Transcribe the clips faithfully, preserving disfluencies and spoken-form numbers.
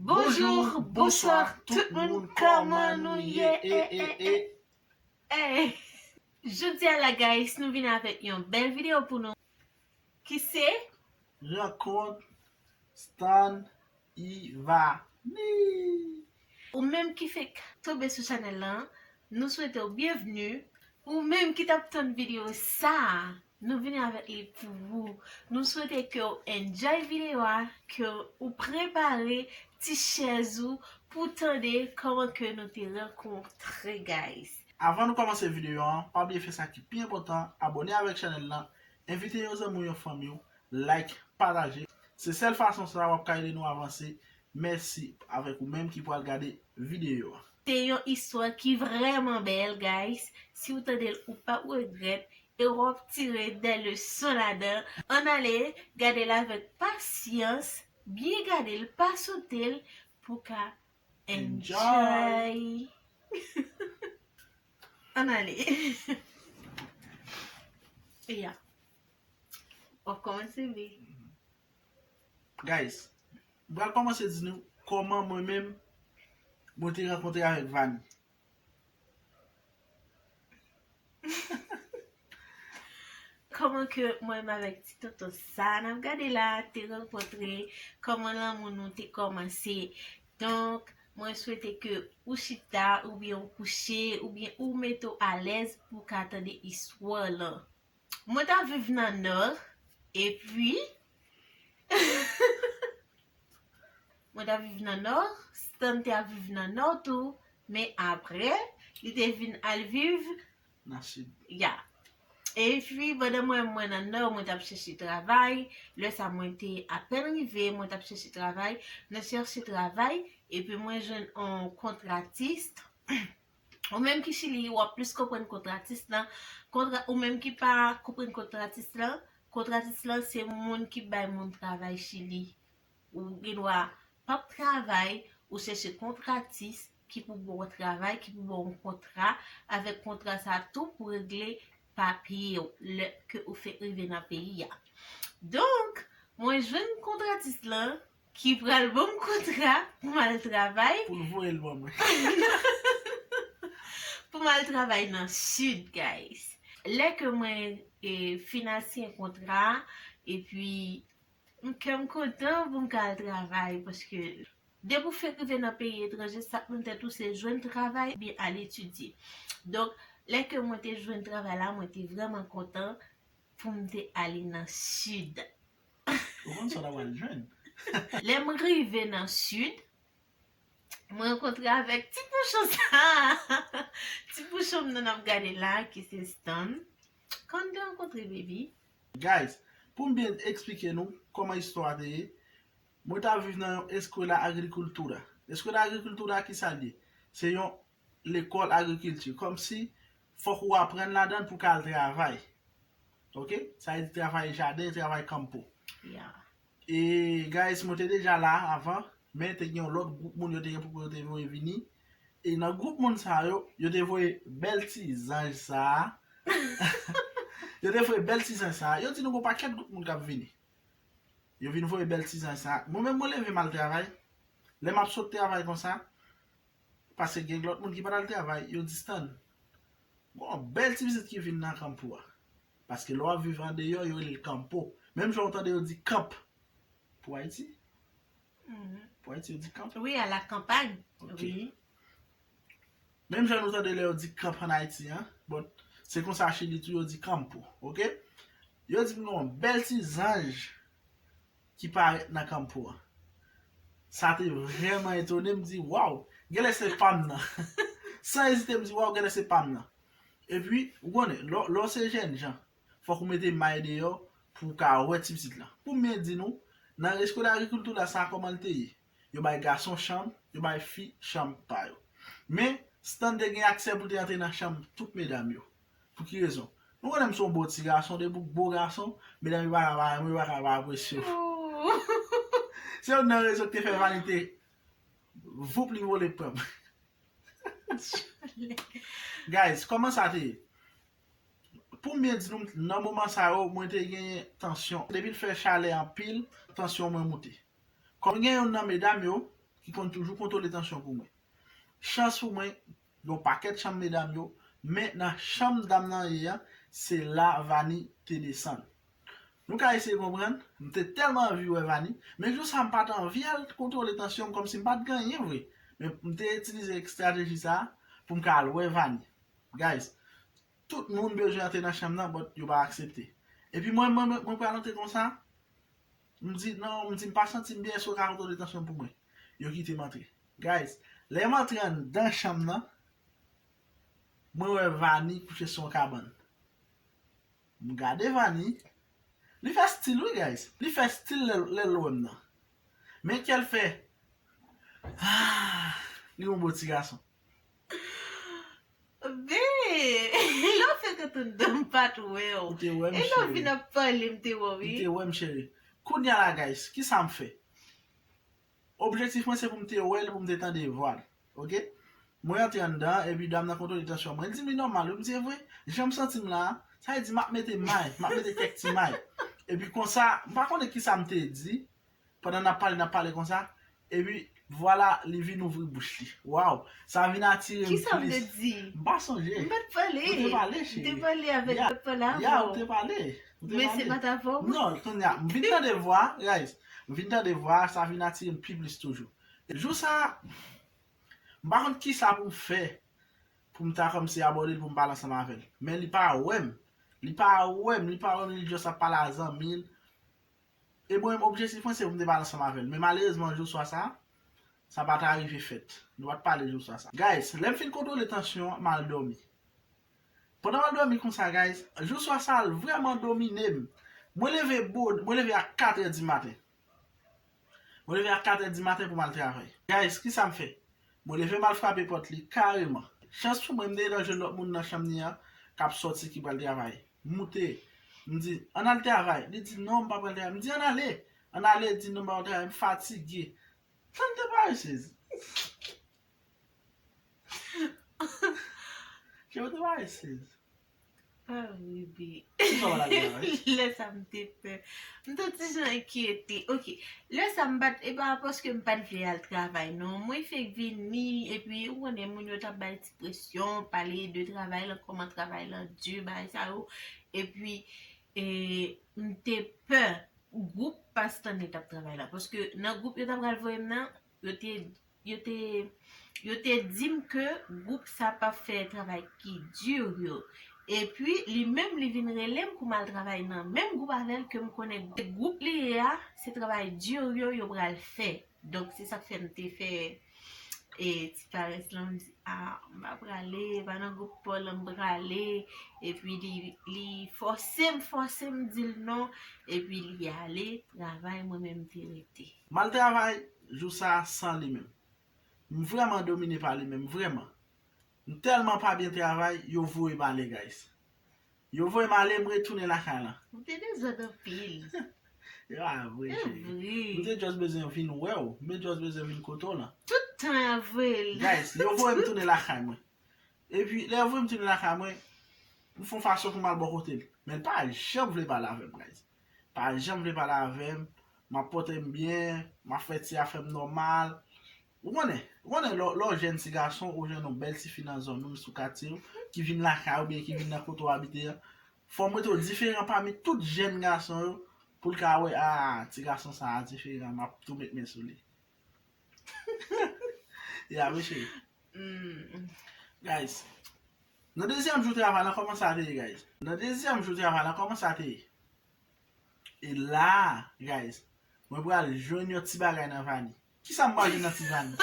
Bonjou, bonswa tout moun, kòman nou ye? E, e, e. Ey! Jodi a la, guys, nou vin avèk yon bèl videyo pou nou, ki se Rankont Stan Ivani. Ou menm ki fèk tonbe sou chanèl lan, nou swete w byenvni. Ou menm ki t ap tann videyo sa a, nou vini avèk li pou ou. Nou swete ke w enjoy videyo a, ke w prepare ti chèz ou pou tande kòman ke nou te rankontre, guys. Avan nou kòmanse videyo an, pa bliye fè sa ki pi enpòtan, abòne avèk chanèl lan, envite yon zanmi w, yon fanmi w, like, pataje. Se sèl fason sa w ap ka ede nou avanse. Mèsi avèk ou menm ki pral gade videyo a. Se yon istwa ki vrèman bèl, guys. Si w tande l, ou p ap regrèt. E w ap tire de leson ladan. Ann ale, gade l avèk pasyans. Byen gade l, pa sote l, pou w ka enjoy. Ann ale. Ya. W ap kòmanse, wi. Guys, m pral kòmanse di nou kòman mwen menm, mwen te rankontre avèk Vani. Kòman ke mwen menm avèk ti tonton sa n ap gade la te rankontre, kòman lanmou nou te kòmanse. Donk, mwen swete ke ou chita, oubyen ou kouche, oubyen ou mete w alèz pou w ka tande istwa lan. Mwen t ap viv nan Nò, epi mwen t ap viv nan Nò, Stan te ap viv nan Nò tou, men apre, li te vin al viv nan Sid. Ya. Epi, pandan mwen, mwen nan Nò, mwen t ap chèche travay. Lè sa, mwen te apèn rive, mwen t ap chèche travay. Nan chèche travay, epi mwen jwenn yon kontratis. Ou menm ki Chili, w ap plis konprann kontratis lan. Kontra, ou menm ki pa konprann kontratis lan, kontratis lan se moun ki bay moun travay Chili. Ou gen dwa p ap travay, ou chèche kontratis ki pou ba w travay, ki pou ba w yon kontra avèk kontra sa tou pou regle papye w lè ke ou fèk rive nan peyi a. Donk, mwen jwenn kontratis lan ki pral ban m kontra pou m al travay. Pou l voye l ban mwen. Pou m al travay nan Sid, guys. Lè ke mwen e, fin al siyen kontra, epi m kè m kontan pou m ka al travay, paske depi w fèk rive nan peyi etranje, sa k nan tèt ou se jwenn travay, oubyen al etidye. Donk, lè ke mwen te jwenn travay la, mwen te vrèman kontan pou m te ale nan Sid. Ou konn sa w ta pral jwenn. Lè m rive nan Sid, mwen rankontre avèk ti pouchon sa. Ti pouchon m nan n ap gade la, ki se Stan. Kòman n te rankontre, baby? Guys, pou m byen eksplike nou kòman istwa a te ye, mwen t ap viv nan yon eskwela agrikultura. Eskwela agrikultura, ki sa l ye? Se yon lekòl agrikilti. Kòmsi fòk ou aprann ladan l pou w ka al travay. Oke? Sa vle di travay jaden, travay kanpo. Ya. E, guys, mwen te deja la avan, men te gen yon lòt gwoup moun yo te gen pou yo te voye vini. E nan gwoup moun sa yo, yo te voye bèl ti zanj sa a. Yo te voye bèl ti zanj sa a. Yo di nou gon pakèt gwoup moun k ap vini. Yo vin voye bèl ti zanj sa a. Mwen menm, mwen leve m al travay. Lè m ap sot travay konsa, paske gen lòt moun ki pa t al travay, yo di Stan, gon bèl ti pitit ki vin nan kanpo a. Paske lè w ap viv andeyò, yo rele l kanpo. Menm jan w tande yo di kanp pou Ayiti. Mhm. Pou Ayiti, yo di kanp. Wi, à la campagne. Ok. Wi. Menm jan nou tande lè yo di kanp ann Ayiti, an, bon, se konsa Chili tou yo di kanpo, oke? Yo di m gon bèl ti zanj ki parèt nan kanpo a. Sa te vrèman etone m, di, "Waw, genlè se pa m nan." San ezite, m di, "Waw, genlè se pa m nan." Epi, ou konnen, lè, lè w se jènjan, fòk ou mete may deyò pou w ka wè ti pitit lan. Pou m byen di nou, nan eskwela agrikilti la, sa kòman l te ye? Yo bay gason chanm, yo bay fi chanm pa yo. Men, Stan te gen aksè pou l te antre nan chanm tout medam yo. Pou ki rezon? Nou konnen m se yon bo ti gason, depi w bo gason, medam yo pa ka pa renmen w, yo pa ka pa apresye w. Oh. Se youn nan rezon ki te fè Vanite, voup, li vole pran m. Guys, kòman sa te ye? Pou m byen di nou, nan moman sa yo, mwen te genyen tansyon. Depi l fè chalè anpil, tansyon mwen moute. Kòm gen youn nan medam yo, ki konn toujou kontwole tansyon pou mwen. Chans pou mwen, yon pakèt chanm medam yo, men nan chanm dam nan ye a, se la Vani te desann. Nou ka eseye konprann, m te tèlman anvi wè Vani, men jou sa m pa t anvi al kontwole tansyon m kòmsi m pa t gen anyen vre. Men m te itilize estrateji sa a pou m ka al wè Vani. Guys, tout moun bezwen antre nan chanm nan, but yo pa aksepte. Epi mwen, mwen, mwen, mwen pral antre konsa, m di, non, m di, m pa santi m byen, èske w ka kontwole tansyon m pou mwen? Yo kite m antre. Guys, lè m antre anndan chanm nan, mwen wè Vani kouche sou yon kabann. M gade Vani. Li fè stil, wi, guys. Li fè stil lè, lè l wè m nan. Men kè l fè. Ah, li yon bon ti gason. Ben, lè w fè kote anndan m pa t wè w. Ou te wè m, E lè w cheri. Vin ap pale, m te wè w, Ou wi. te wè m, cheri. Kounye a la, guys, ki sa m fè? Objektif mwen se pou m te wè l, pou m te tande vwa l. Oke? Mwen antre anndan, epi dam nan kontwole tansyon mwen. Li di m li nòmal, wi, m di e vre. Jan m santi m la, sa vle di m ap mete may, m ap mete kèk ti may. Epi konsa, m pa konnen ki sa m te di, pandan n ap pale, n ap pale konsa, epi vwala, li vin ouvri bouch li. Waw, sa vin atire m Ki sa m te plis. Di? M pa sonje. M pa t pale. Ou te pale, M cheri. te pale avèk Ya, m pa t pale ya, avè ou te w. pale. Ou te Men se pale. pa t avè w. Non, kounye a, m vin tande vwa, guys. M vin tande vwa, sa vin atire m pi plis toujou. Jou sa, m pa konn ki sa pou m fè pou m ta kòmsi abòde l pou m pale ansanm avè l. Men li pa wè m. Li pa wè m, li pa wè m, li just ap pale a zanmi l. E mwen menm, objektif mwen se pou m te pale ansanm avè l. Men malerezman, jou swa sa, sa pa ta rive fèt. Nou pa t pale jou swa sa. Guys, lè m fin kontwole tansyon an, m al dòmi. Pandan m al dòmi konsa, guys, jou swa sa, l vrèman domine m. Mwen leve bon, mwen leve a kat è di maten. Mwen leve a kat è di maten pou m al travay. Guys, ki sa m fè? Mwen leve m al frape pòt li kareman. Chans pou mwen, m te gentan jwenn lòt moun nan chanm li an k ap sòti ki pral travay. M moute, m di, ann al travay. Li di, non, m pa pral travay. M di, ann ale. Ann ale, li di, non, m pa pral travay, m fatige. Tande paresez. Cheri, ou te paresez. Ah, baby. Kisa w al travay? Lè sa m te pè. M te ti jan enkyete. Ok. Lè sa m pa t, e pa paske m pa t vle al travay, non. Mwen fenk vini, epi ou konnen moun yo t ap bay ti presyon, pale de travay lan, kòman travay lan di, bagay sa yo. Epi, e, m te pè gwoup Pastanley t ap travay la. Paske nan gwoup yo t ap pral voye m nan, yo te yo te yo te di m ke gwoup sa p ap fè travay ki di yo. Epi, li menm, li vin rele m pou m al travay nan menm gwoup avè l ke m konnen gwoup li ye a, se travay di yo yo pral fè. Donk, se sa k fè m te fè e, ti parès lan, m di, a, m pa prale, e pa nan gwoup pa w lan m prale. Epi, li, li fòse m, fòse m di l non. Epi, li ale travay, mwen menm, m te rete. M al travay jou sa a san li menm. M vrèman domine pa li menm, vrèman. M tèlman pa byen travay, yo voye m ale, guys. Yo voye m ale, m retounen lakay lan. Ou te dezòd anpil. Yo a vre, E cheri. vre. M te just bezwen vin wè w. M te just bezwen vin kote w lan. Tout tan a voye l. Guys, yo voye m tounen lakay mwen. Epi, lè yo voye m tounen lakay mwen, m fè yon fason pou m al bò kote l. Men l pa janm vle pale avè m, guys. Pa janm vle pale avè m. M ap pote m byen, m ap fè ti afè m nòmal. Ou konnen, ou konnen lè, lè w jèn ti gason, ou jwenn yon bèl ti fi nan zòn ou, sou katye w, ki vin lakay ou, oubyen ki vin nan kote w abite an. Fò m rete w diferan pami tout jèn gason yo, pou l ka wè, a, ti gason sa a diferan, m ap tou met men sou li. Ya, wi, cheri. Hmm. Guys, nan dezyèm jou travay lan, kòman sa te ye, guys? Nan dezyèm jou travay lan, kòman sa te ye? E la, guys, mwen pral jwenn yon ti bagay nan Vani. Kisa m pral jwenn nan ti Vani?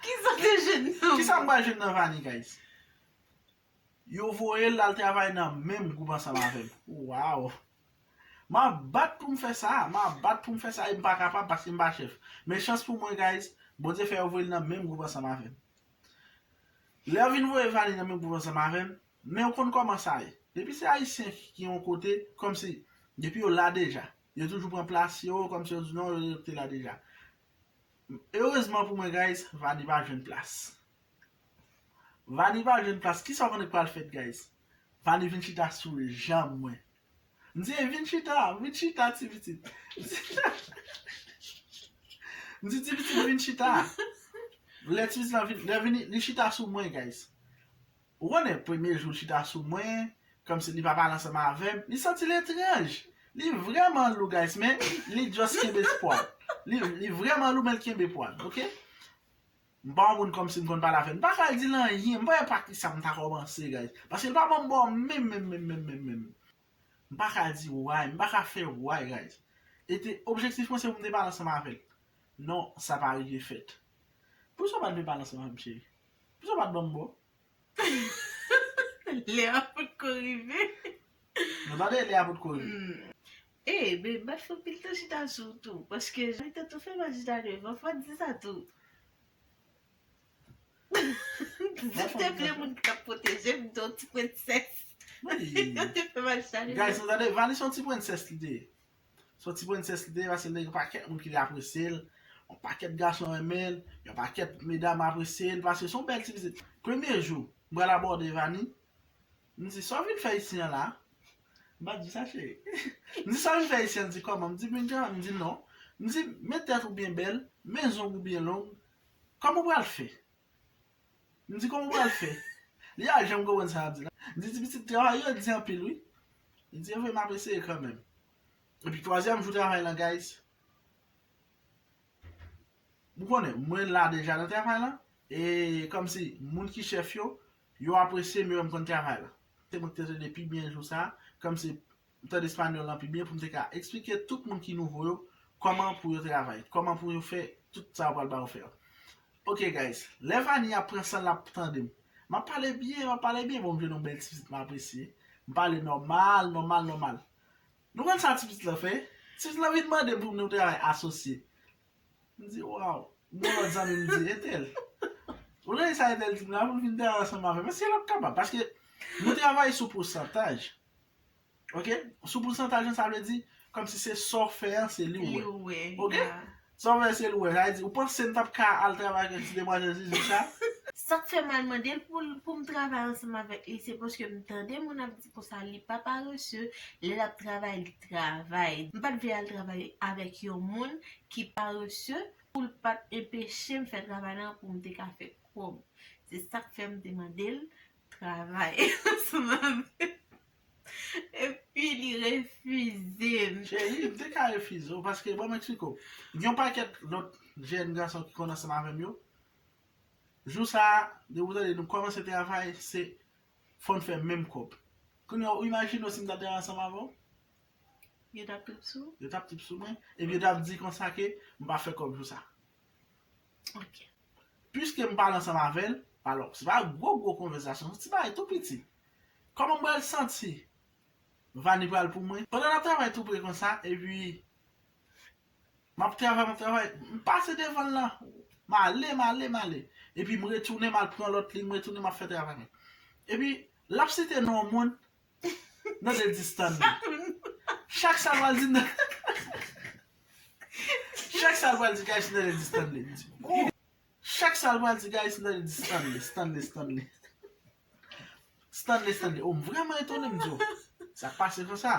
Kisa w te jwenn nan? Kisa m pral jwenn nan Vani, guys? Yo voye l al travay nan menm gwoup ansanm avè m. Waw! M ap bat pou m fè sa, m ap bat pou m fè sa, e m pa kapab paske m pa chèf. Men chans pou mwen, guys, Bondye fè yo voye l nan menm gwoup ansanm avè m. Lè yo vin voye Vani nan menm gwoup ansanm avè m, men ou konn kòman sa ye. Depi se Ayisyen ki yon kote, kòmsi, depi yo la deja, yo toujou pran plas yo, kòmsi yo di non, yo te la deja. Erezman pou mwen, guys, Vani pa jwenn plas. Vani pa jwenn plas. Kisa w konnen k pral fèt, guys? Vani vin chita sou janm mwen. M di, vin chita, vin chita, ti pitit. M di, "Ti pitit vin chita." Lè ti pitit lan vin, lè vini, li chita sou mwen, guys. Ou konnen, premye jou l chita sou mwen, kòmsi li pa pale ansanm avè m, li santi l etranj. Li vrèman lou, guys, men li just kenbe pwa l. Li, li vrèman lou, men l kenbe pwa l, oke? M pa yon moun kòmsi m konn pale avè l. M pa ka di l anyen, m pa wè pa kisa m ta kòmanse, guys. Paske l pa ban m bò menm, menm, menm, menm, menm, menm. M pa ka di why, m pa ka fè why, guys. E te, objektif mwen se pou m te pale ansanm avè l. Non, sa pa rive fèt. Poukisa w pa t vle pale ansanm avè m, cheri? Poukisa w pa t ban m bò? Lè a potko rive. Nou tande, lè a potko rive. Hmm. Eh, babe, m pa t fè anpil tan chita sou ou tou, paske jan li te tou fè m al chita devan, fò w di sa tou. Si w te vle moun ki t ap pwoteje m, m te yon ti prensès. Wi. Yo te fè m al chita devan. Guys, nou tande, Vani se yon ti prensès li te ye. Se yon ti prensès li te ye, paske l te gen pakèt moun ki te apresye l, yon pakèt gason renmen l, yon pakèt medam apresye l, paske se yon bèl ti pitit. Premye jou, m pral abòde Vani, m di, "Sa w vin fè isi an la?" M pa di sa, cheri. M di, "Sa w vin fè isi an?" L di, "Kòman?" M di, "Vin travay." M di, "Non." M di, "Met tèt ou byen bèl, men zong ou byen long. Kòman w pral fè?" M di, "Kòman w pral fè?" Li a janm konprann sa l ap di la. M di, "Ti pitit, travay yo di anpil, wi." Li di, "Evre, m ap eseye kanmenm." Epi twazyèm jou travay lan, guys, ou konnen, mwen la deja nan travay lan, e kòmsi moun ki chèf yo, yo apresye m, yo wè m konn travay la. Se mwen ki te tande pi byen jou sa, kòmsi m tande espanyòl lan pi byen pou m te ka eksplike tout moun ki nouvo yo kòman pou yo travay, kòman pou yo fè tout sa yo pral ba yo fè yo. Ok, guys, lè Vani ap pran san l ap tande m. M ap pale byen, m ap pale byen, bon, m jwenn yon bèl ti pitit m apresye. M pale nòmal, nòmal, nòmal. Nou konn sa ti pitit lan fè? Ti pitit lan vin mande m pou nou travay asosye. M di, "Waw." M gen lòt zanmi m di, "Etèl, ou tande sa Etèl di m la, pou l vin travay ansanm avè m?" Èske l ap kapab? Paske nou travay sou pousantaj. Ok? Sou pousantaj lan, sa vle di, kòmsi se sa w fè an, se li w wè. Li w wè, ok? Ya. Sa w fè, se li w wè. Sa vle di, ou panse m t ap ka al travay ak yon ti demwazèl Zizi sa? Sa k fè m al mande l pou l, pou m travay ansanm avèk li, se paske m tande moun ap di konsa li pa parese, lè l ap travay, li travay. M pa t vle al travay avèk yon moun ki parese pou l pa t enpeche m fè travay lan pou m te ka fè kòb. Se sa k fè m te mande l travay ansanm avè m. Epi li refize m. Cheri, m te ka refize w, paske, bon, m eksplike w. Gen yon pakèt lòt jèn gason ki konn ansanm avè m yo. Jou sa a, depi w tande nou kòmanse travay, se fò n fè menm kòb. Kounye a, ou imajine w si m t ap travay ansanm avè w? Yo t ap trip sou ou? Yo t ap trip sou mwen. Epi yo t ap di konsa ke m pa fè kòb jou sa. Ok. Piske m pale ansanm avè l, alò, se pa gwo, gwo konvèsasyon, se ti bagay tou piti. Kòman m pral santi Vani pral pou mwen? Pandan n ap travay tou pre konsa, epi m ap travay, m ap travay, m pase devan l lan, m ale, m ale, m ale. Epi m retounen, m al pran lòt liy, m retounen, m ap fè travay mwen. Epi, l ap site non yon moun, nan de di Stanley. Chak sa l pral di, nan, chak sa l pral di, guys, nan de di Stanley. M di, oh! Chak sa l pral di, guys, nan de di Stanley, Stanley, Stanley. Stanley, Stanley. Oh, m vrèman etone, m di, oh, sa k pase konsa?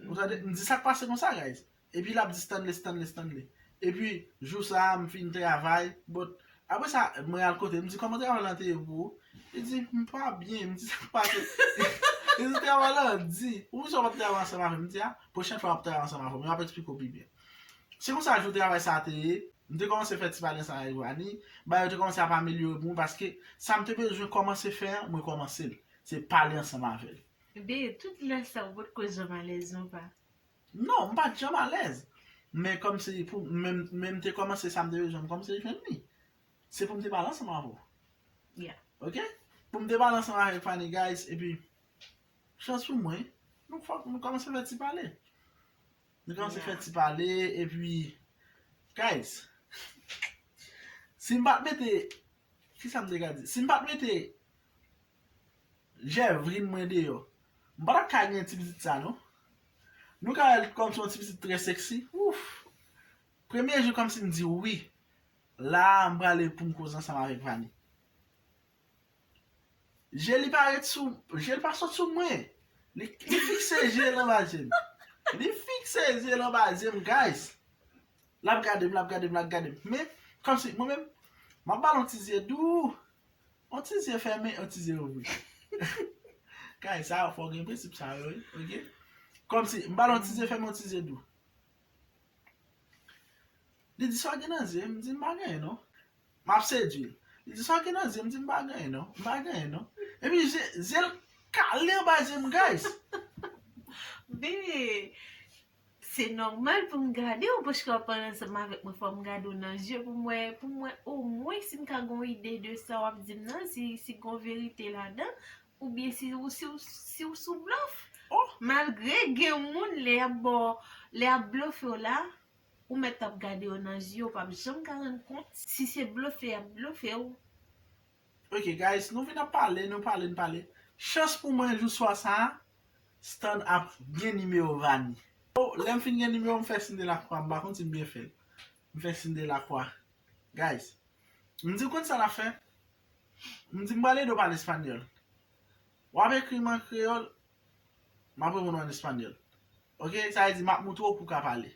Ou tande? M di, sa k pase konsa, guys? Epi l ap di, "Stanley, Stanley, Stanley." Epi, jou sa a, m fin travay, but, apre sa, mwen al kote, m di, "Kòman travay lan te ye pou ou?" Li di, "M pa byen." M di, "Sa k pase?" Li di, "Travay lan di, ou bezwen w ap travay ansanm avè m." M di, "A, pwochèn fwa w ap travay ansanm avè m, m ap eksplike w pi byen." Se konsa, jou travay sa a te ye. M te kòmanse fè ti pale ansanm avèk Vani. Bagay yo te kòmanse ap amelyore pou mwen, paske sa m te bezwen kòmanse fè an, mwen kòmanse l. Se pale ansanm avè l. Ebyen, tout lè sa, ou potko janm alèz, non, pa? Non, m pa t janm alèz. Men kòmsi pou, men, men m te kòmanse sa m te bezwen, m kòmanse jwenn li. Se pou m te pale ansanm avè w. Yeah. Ok? Pou m te pale ansanm avèk Vani, guys, epi, chans pou mwen, nou fòk nou kòmanse fè ti pale. Nou kòmanse fè ti pale, epi, guys, si m pa t mete, kisa m te ka di? Si m pa t mete Jèvrin mwen deyò, m pa t ap ka gen ti pitit sa, non. Nou ka wè l kòmsi yon ti pitit trè sexy. Ouf! Premye jou kòmsi m di wi. La a, m prale pou m koze ansanm avèk Vani. Je li pa ret sou, je li pa sot sou mwen. Li, li fikse je l anba je m. Li fikse je l anba je m, guys. L ap gade m, l ap gade m, l ap gade m. Men, kòmsi, mwen menm, m ap ba l yon ti zye dou, yon ti zye fèmen, yon ti zye ouvri. Kay sa yo, fò w gen prensip sa yo, wi, oke? Kòmsi, m ba l yon ti zye fèmen, yon ti zye dou. Li di, "Sa w gen nan zye?" M di, "M pa gen anyen, non." M ap sedui l. Li di, "Sa w gen nan zye?" M di, "M pa gen anyen, non. M pa gen anyen, non." Epi, zye, zye l kale anba zye m, guys. Bebe, se nòmal pou m gade w, paske w ap pale ansanm avèk mwen, fò m gade w nan zye pou m wè, pou m wè omwen si m ka gen yon ide de sa w ap di m nan, si, si gen yon verite ladan, oubyen si, si, si w sou blòf. Oh. Malgre gen moun, lè y ap ba w, lè y ap blofe w la, ou mèt ap gade yo nan zye, ou p ap janm ka rann kont si se blofe y ap blofe w. Ok, guys, nou vin ap pale, nou pale, nou pale. Chans pou mwen, jou swa sa a, Stan ap gen nimewo Vani. Oh, lè m fin gen nimewo, m fè siy de lakwa, m pa konn si m byen fè l. M fè siy de lakwa. Guys, m di w konn sa n ap fè? M di m pral ede w pale espanyòl. W ap ekri m an kreyòl, m ap reponn w an espanyòl. Ok, sa vle di m ap moutre w pou w ka pale.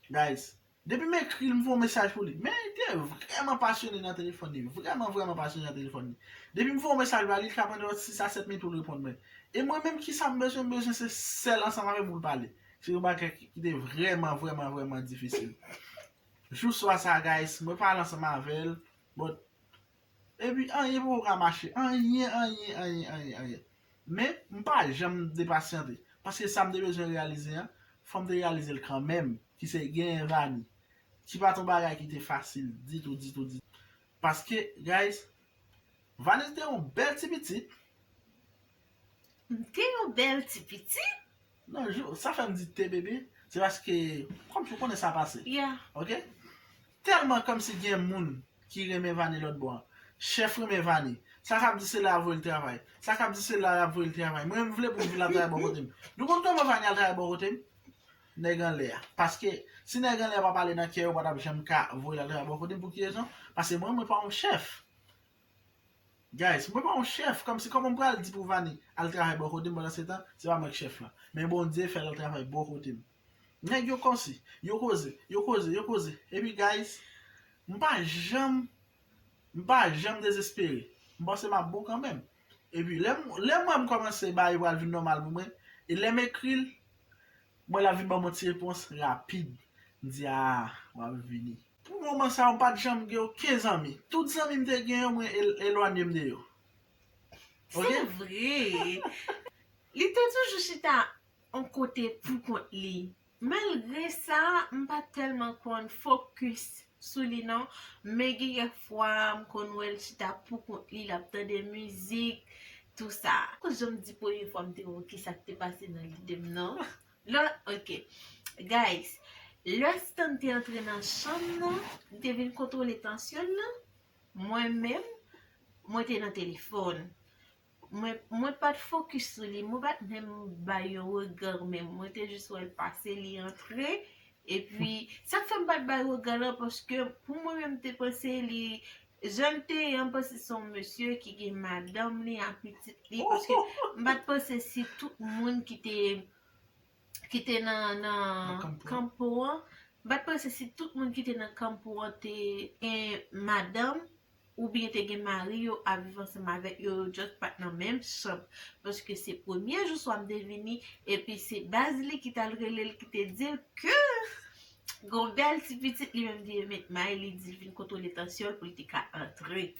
Guys, depi m ekri l, m voye yon mesaj pou li. Men li te vrèman pasyone nan telefòn li. Vrèman, vrèman pasyone nan telefòn li. Depi m voye yon mesaj ba li, li ka pran sis a sèt minit pou l reponn mwen. E mwen menm, kisa m bezwen? M bezwen se sèl ansanm avè m pou l pale. Se yon bagay ki, ki te vrèman, vrèman, vrèman difisil. Jou swa sa, guys, mwen pale ansanm avè l. But, epi anyen poko ka mache. Anyen, anyen, anyen, anyen, anyen. Men, m pa janm depasyante. Paske sa m te bezwen reyalize an, fò m te reyalize l kanmenm, ki se genyen Vani. Ki pa t yon bagay ki te fasil ditou, ditou, ditou. Paske, guys, Vani te yon bèl ti pitit. M te yon bèl ti pitit. Non, jou, sa fè m di te bebe, se paske, kòmsi w konnen sa pase. Yeah. Ok? Tèlman kòmsi gen moun ki renmen Vani lòt bò an. Chèf renmen Vani. Sa k ap di se la y ap voye l travay. Sa k ap di se la y ap voye l travay. Mwen, m vle pou m vin la travay bò kote m. Nou konn kòman Vani al travay bò kote m? Nèg anlè a. Paske, si nèg anlè a pa pale nan kè yo, pa t ap janm ka voye l al travay bò kote m. Pou ki rezon? Paske mwen, mwen pa yon chèf. Guys, mwen pa yon chèf. Kòmsi, kòman m pral di pou Vani al travay bò kote m pandan se tan, se pa mwen k chèf la. Men Bondye fè l al travay bò kote m. Nèg yo kòmsi, yo koze, yo koze, yo koze. Epi, guys, m pa janm, m pa janm dezespere. M panse m ap bon kanmenm. Epi, lè m, lè m wè m kòmanse bagay pral vin nòmal pou mwen, e lè m ekri l, mwen l ap vin ban m yon ti repons rapid. M di, "A, w ap vini." Pou moman sa, m pa t janm gen okenn zanmi. Tout zanmi m te gen yo, mwen el-, elwanye m de yo. Ok? Se vre. Li te toujou chita yon kote pou kont li. Malgre sa, m pa tèlman konn fokis sou li non. Men gen kèk fwa, m konn wè l chita pou kont li, l ap tande mizik, tou sa. Jan m di premye fwa m te wè w, kisa k te pase nan lide m nan. Lè, ok. Guys, lè Stan te antre nan chanm nan, li te vin kontwole tansyon l lan, mwen menm, mwen te nan telefòn. Mwen, mwen pa t fokis sou li, mwen pa t menm bay yon rega menm. Mwen te jis wè l pase, li antre. Epi, sa k fè m pa t bay rega lan, paske pou mwen menm, m te panse li, jan l te ye an, m panse se yon mesye ki gen madanm li ak pitit li, paske m pa t panse se tout moun ki te, ki te nan, nan kanpo an. M pa t panse se tout moun ki te nan kanpo an te gen madanm oubyen te gen mari yo ap viv ansanm avèk yo, yo just pa t nan menm chanm. Paske se premye jou swa m te vini, epi se baz li ki t al rele l, ki te di l ke gon bèl ti pitit li menm li met may, li di l vin kontwole tansyon l pou l te ka antre.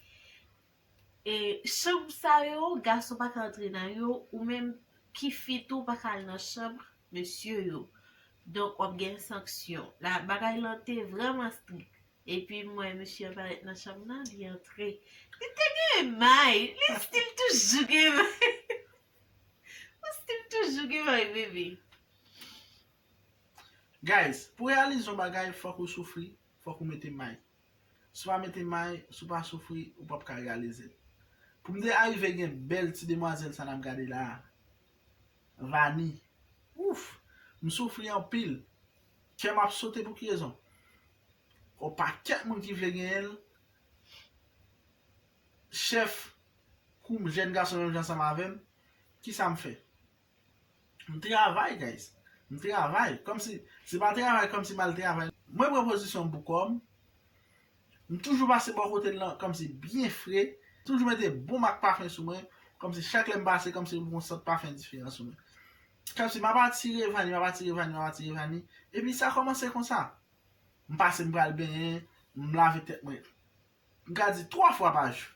E chanm sa yo, gason pa ka antre nan yo, ou menm ki fi tou, ou pa ka al nan chanm mesye yo. Donk, w ap gen sanksyon. La, bagay lan te vrèman strik. Epi m wè mesye an parèt nan chanm nan, li antre. Li te gen may. Li still toujou gen may. Ou still toujou gen may, bebe. Guys, pou reyalize yon bagay, fòk ou soufri, fòk ou mete may. Si w pa mete may, si w pa soufri, ou p ap ka reyalize l. Pou m te arive gen bèl ti demwazèl sa n ap gade la a, Vani. Ouf! M soufri anpil. Kè m ap sote pou ki rezon? Yon pakèt moun ki vle genyen l. Chèf, kou m jèn gason menm jan ansanm avè m, kisa m fè? M travay, guys. M travay. Kòmsi, se pa travay kòmsi m al travay. Mwen pran pozisyon m pou kò m. M toujou pase bò kote l lan kòmsi byen fre. Toujou mete bon mak pafen sou mwen. Kòmsi chak lè m pase, kòmsi m gon sant pafen diferan sou mwen. Kòmsi m ap atire vani, m ap atire vani, m ap atire vani. Epi sa kòmanse konsa. M pase, m pral benyen, m lave tèt mwen. M ka di twa fwa pa jou.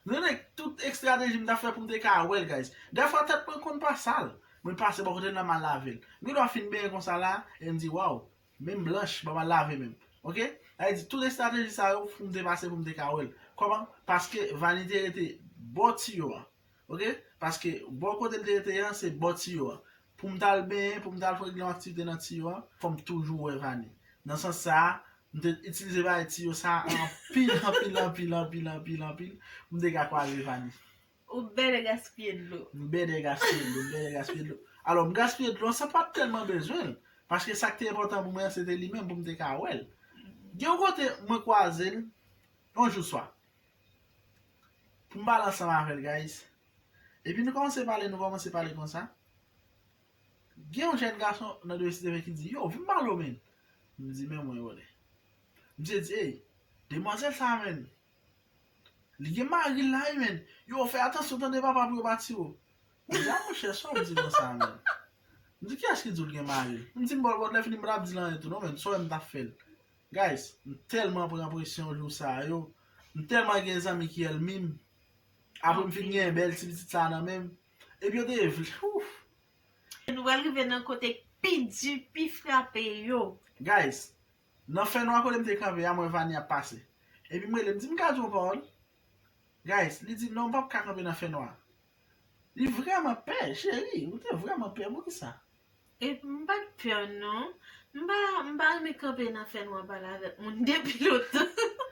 M konnen tout estrateji m ta fè pou m te ka wè l, guys. Dèfwa tèt mwen konn pa sal. Mwen pase bò kote l nan, m al lave l. M gen dwa fin benyen konsa la, e m di, waw, men m blanch, ban m al lave men m. Oke? Sa vle di, tout estrateji sa yo, pou m te pase, pou m te ka wè l. Kòman? Paske vani te rete bò tiyo a. Oke? Paske bò kote l te rete an, se bò tiyo a. Pou m t al benyen, pou m t al regle yon aktivite nan tiyo a, fò m toujou wè vani. Nan sans sa a, m te itilize bagay tiyo sa a anpil, anpil, anpil, anpil, anpil, anpil, pou m te ka kwaze vani. Ou bèlè gaspiye dlo. M bèlè gaspiye dlo, m bèlè gaspiye dlo. Alò, m gaspiye dlo, sa pa t tèlman bezwen l. Paske sa k te enpòtan pou mwen, se te li menm pou m te ka wè l. Gen yon kote, mwen kwaze l, yon jou swa. Pou m pale ansanm avè l, guys. Epi nou kòmanse pale, nou kòmanse pale konsa. Gen yon jèn gason nan W C T V ki di, yo, vin pale w, men. M di, men mwen, wòlè. Misye di, ey, demwazèl sa, men. Li gen mari l la, wi, men. Yo, fè atansyon, tande papa pou yo pa tire w. M di, a monchè, sa w di konsa, men. M di, kiyès ki di w l gen mari l? M di, m bò l bòt, lè fini, m pa t ap di l anyen tou, non, men. Sa w wè m t ap fè l. Guys, m tèlman pran presyon jou sa yo. M tèlman gen zanmi ki ènmi m. Apre m fin gen bèl ti pitit sa nan men m. Epi yo te vle, ouf. Nou pral rive nan kote k pi di, pi frape yo. Guys, nan fènwa kote m te kanpe a, mwen Vani ap pase. Epi m rele, m di, m ka di w yon pawòl? Guys, li di, non, m p ap ka kanpe nan fènwa. Li vrèman pè, cheri, ou te vrèman pè, poukisa? Epi m pa t pè non. M pa, m pa renmen kanpe nan fènwa pale avèk moun depi lontan.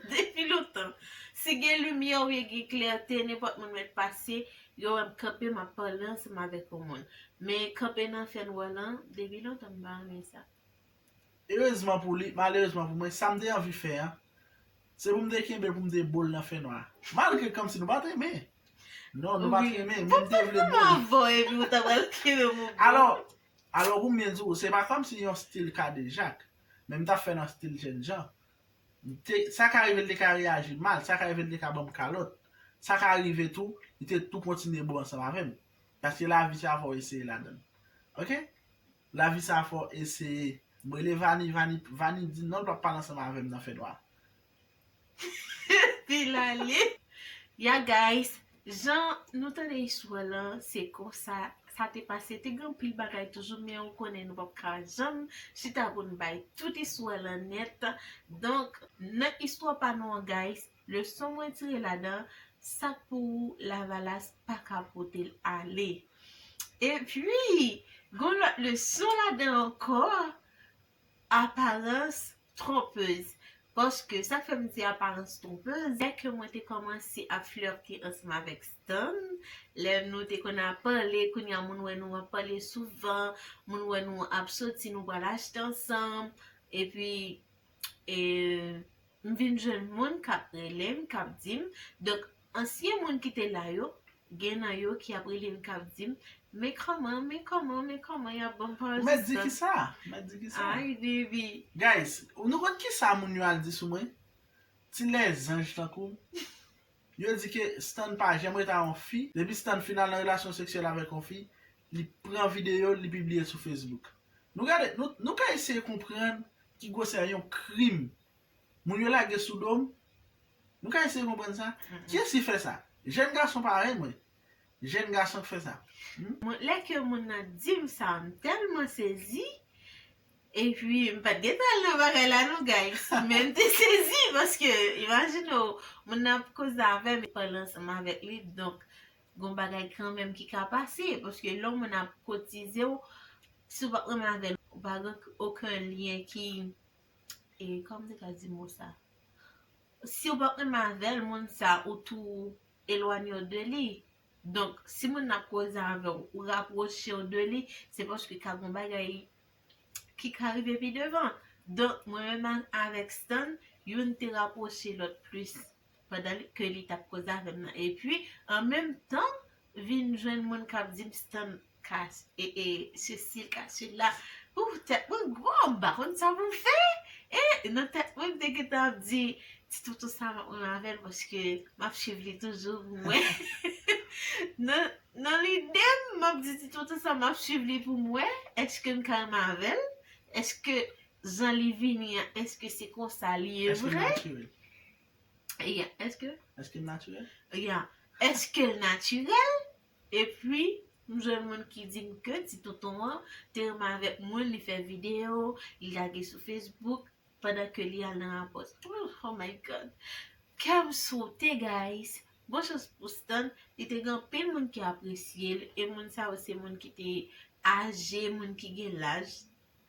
Depi lontan. Si gen limyè oubyen gen klète, nenpòt moun mèt pase, yo wè m kanpe, m ap pale ansanm avèk yon moun. Men kanpe nan fènwa lan, depi lontan m pa renmen sa. Erezman pou li, malerezman pou mwen, sa m te anvi fè an, se pou m te kenbe l, pou m te bo l nan fènwa. Malgre kòmsi nou pa t renmen. Non, nou pa t renmen, men m te vle bo l. Ou vin pran bò epi ou ta pral kenbe pou bo. Alò, alò pou m byen di w, se pa kòmsi yon stil kadejak, men m t ap fè nan stil jènjan. M te, sa ka rive l te ka reyaji mal, sa ka rive l te ka ban m kalòt. Sa ka rive tou, li te tou kontinye bo ansanm avè m. Paske lavi sa fò w eseye ladan l. Oke? Lavi sa fò eseye. M rele Vani, Vani, Vani di non, l p ap pale ansanm avè m nan fènwa. Pi l ale. Ya guys, jan nou tande istwa lan, se konsa sa te pase. Te gen anpil bagay toujou, men ou konnen nou p ap ka janm chita pou n bay tout istwa lan nèt. Donk, nan istwa pa nou an, guys, leson mwen tire ladan, sa k pou ou, lavalas pa ka pote l ale. Epi, gon lòt leson ladan ankò, aparans twonpez. Paske sa k fè m di aparans twonpez, lè ke mwen te kòmanse ap flète ansanm avèk Stan, lè nou te konn ap pale, kounye a moun wè nou ap pale souvan, moun wè nou ap soti, nou pral achte ansanm, epi e, m vin jwenn moun k ap rele m, k ap di m. Donk, ansyen moun ki te la yo, gen nan yo ki ap rele m, k ap di m, men kòman, men kòman, men kòman, y ap ban m pawòl sou Stan. Ou mèt di kisa? Ou mèt di kisa? Ay, baby. Guys, nou konn kisa moun yo al di sou mwen? Ti lèzanj tankou m. Yo di ke Stan pa janm rete a yon fi. Depi Stan fin al nan relasyon seksyèl avèk yon fi, li pran videyo l, li pibliye l sou Facebook. Nou gade, nou, nou ka eseye konprann ki gwosè yon krim moun yo lage sou do m. Nou ka eseye konprann sa. Kiyès ki fè sa? Jèn gason parèy mwen. Jèn gason k fè sa. Hmm? Mwen, lè ke moun nan di m sa, m tèlman sezi. Epi, m pa t gentan al nan bagay la non, guys. Men m te sezi, paske, imajine w, moun nan ap koze avè m, pale ansanm avèk li. Donk, gon bagay kanmenm ki ka pase. Paske lè yon moun ap kotize w, si w pa t renmen avè l, ou pa gen okenn lyen ki, e, kòman m te ka di mo sa? Si w pa t renmen avè l, moun sa, ou tou elwanye w de li. Donk, si moun nan ap koze avè w, ou rapwoche w de li, se paske ka gon bagay ki ka rive pi devan. Donk, mwen menm a-, avèk Stan, youn te rapwoche lòt plis pandan li, ke li t ap koze avè m nan. Epi, an menm tan, vin jwenn moun k ap di m Stan ka, e, e, sesi, ka sela. Ou, tèt mwen gwo, m pa konn sa pou m fè. E nan tèt mwen, m te gentan ap di, "Ti tonton sa m ap renmen avè l paske m ap swiv li toujou pou mwen." Nan, nan lide m, m ap di, "Ti tonton sa m ap swiv li pou mwen, èske m ka renmen avè l? Èske jan li vini an, èske se konsa li ye vre?" Èske l natirèl? Yeah, èske? Èske l natirèl? Yeah. Èske l natirèl? Epi, m jwenn moun ki di m ke ti tonton an te renmen avèk moun, li fè videyo, li lage sou Facebook, pandan ke li al nan rapò. Oh, oh my God. Kè m sote, guys. Bon chans pou Stan, li te gen anpil moun ki apresye l, e moun sa yo se moun ki te aje, moun ki gen laj.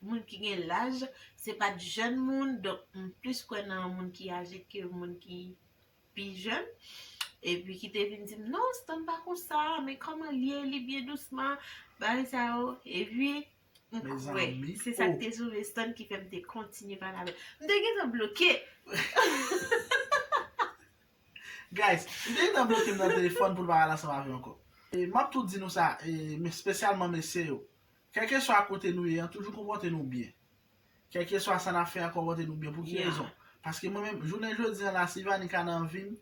Moun ki gen laj, se pa t jèn moun, donk m plis kwè nan moun ki aje ke moun ki pi jèn. Epi ki te vin di m, "Non, Stan pa konsa, men kòman l ye, li byen dousman, bagay sa yo." Epi, m kwè, se sa k te souve Stan ki fè m te kontinye pale avè l. M te gentan bloke. Guys, m te gentan bloke m nan telefòn pou l pa pale ansanm avè m ankò. E m ap tou di nou sa, e, men espesyalman mesye yo. Kèlkeswa kote nou ye an, toujou konpòte nou byen. Kèlkeswa sa n ap fè an, konpòte nou byen. Pou ki rezon? Paske mwen menm, jounen jodi an la, si Vani ka nan vi m,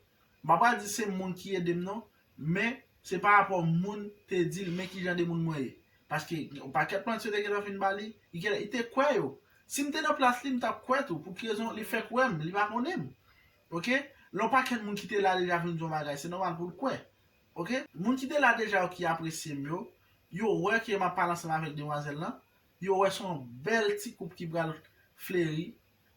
m pa pral di se moun ki ede m non, men se pa rapò moun te di l, men ki jan de moun mwen ye. Paske yon pakèt manti yo te gentan fin ba li, li gentan, li te kwè yo. Si m te nan plas li, m t ap kwè tou. Pou ki rezon? Li fèk wè m, li pa konnen m. Oke? Lè yon pakèt moun ki te la deja vin di yon bagay, se nòmal pou l kwè. Oke? Moun ki te la deja yo ki apresye m yo, yo wè ke m ap pale ansanm avèk demwazèl lan, yo wè se yon bèl ti koup ki pral fleri,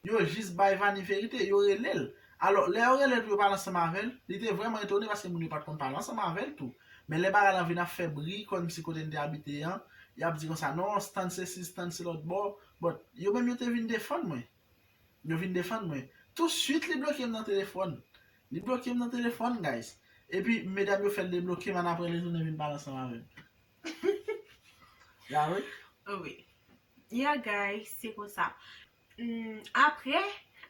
yo jis bay Vani verite, yo rele l. Alò, lè yo rele l pou yo pale ansanm avè l, li te vrèman etone paske moun yo pa t konn pale ansanm avè l tou. Men lè bagay lan vin ap fè bri, kòmsi kote n te abite an, y ap di konsa, "Non, Stan se si, Stan se lòt bò." But, yo menm yo te vin defann mwen. Yo vin defann mwen. Touswit, li bloke m nan telefòn. Li bloke m nan telefòn, guys. Epi, medam yo fè l debloke m, annapre li tounen vin pale ansanm avè m. Ya wi? Wi. Yeah, guys, se konsa. Hmm, apre,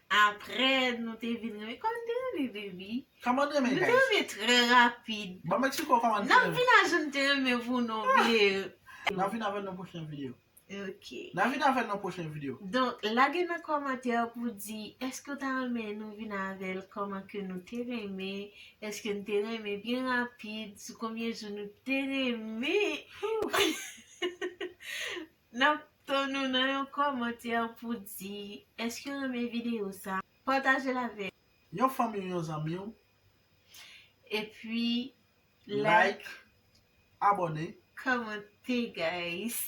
apre, nou te vin renmen. Kòman n te renmen, baby? Kòman n renmen, guys? Nou te renmen trè rapid. Ban m eksplike w kòman n te renmen. N ap vin a jan n te renmen pou nou, baby. N ap vin avè l nan pwochen videyo. Ok. N a vin avè l nan pwochen videyo. Donk, lage nan kòmantè pou di, èske w ta renmen nou vin avè l kòman ke nou te renmen? Èske n te renmen byen rapid? Sou konbyen jou nou te renmen? N ap tann nou nan yon kòmantè pou di, èske w renmen videyo sa? Pataje l avè yon fanmi w, yon zanmi w. Epi, like, abòne, kòmante, guys.